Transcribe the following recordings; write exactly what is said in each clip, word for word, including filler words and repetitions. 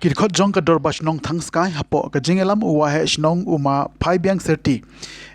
Ki dkhot jong ka Dorbar Shnong Thangskai hapoh ka jingïalam u Waheh Shnong u Ma Phaibiang Serti,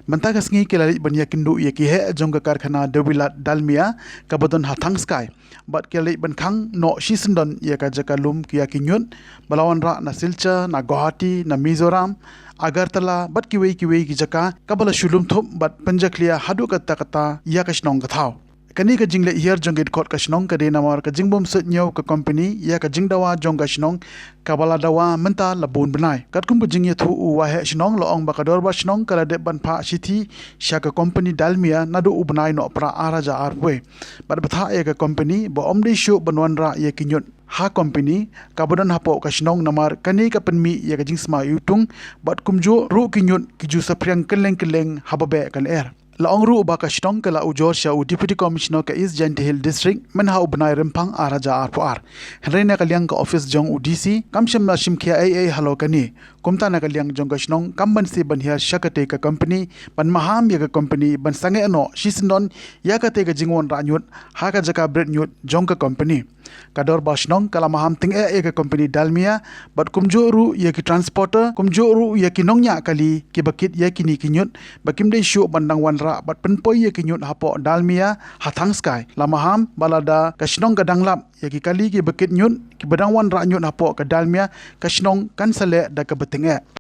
mynta ka sngi ki la leit ban ïakynduh ïa ki heh jong ka karkhana Dewilat Dalmia kaba don ha Thangskai, bad ki la leit ban khang noh shisyndon ïa ka jaka lum ïa ki ñiut ba la wanrah na Silchar, na Guwahati, na Mizoram, Agartala bad kiwei kiwei ki jaka, kaba la shu lum thup bad pynjakhlia haduh katta katta ïa ka shnong ka thaw. Kane ka jingleit hiar jong ki dkhot ka shnong ka dei namar ka jingbymsuidñiew ka company ïa ka jingdawa jong ka shnong kaba la dawa mynta la bun bnai. Katkum ka jingïathuh u Waheh Shnong, la ong ba ka Dorbar Shnong ka la dep ban phah shithi sha ka company Dalmia naduh u bnai Nohprah ar hajar arphew, bad bthah ïa ka company ba ym dei shuh ban wanrah ïa ki ñiut ha company kaba don hapoh ka shnong namar kane ka pynmih ïa ka jingsma iwtung, bad kumjuh ruh ki ñiut ki ju saphriang kylleng kylleng haba beh ka lyer. La ong ruh ba ka shnong ka la ujor sha u Deputy Commissioner ka East Jaintia Hills District mynha u bnai Rymphang ar hajar arphew ar. Hynrei na ka liang ka office jong u D C kam shym la shim khia ei ei halor kane. Kumta na ka liang jong ka shnong kam banse ban hiar sha katei ka company ban maham ïa ka company ban sangeh noh shisyndon ïa katei ka jingwanrah ñiut ha ka jaka bret ñiut jong ka company. Ka Dorbar Shnong ka la maham tyngeh ïa ka company Dalmia, bad kumjuh ruh ïa ki transporter, kumjuh ruh ïa ki nongñiah kali kiba kit ïa kine ki ñiut ba kim dei shuh ban dang wanrah bad pynpoi ïa ki ñiut hapoh Dalmia ha Thangskai. La maham ba lada ka shnong ka dang lap ïa ki kali kiba kit ñiut kiba dang wanrah ñiut hapoh ka Dalmia, ka shnong kan sa leh da kaba tyngeh.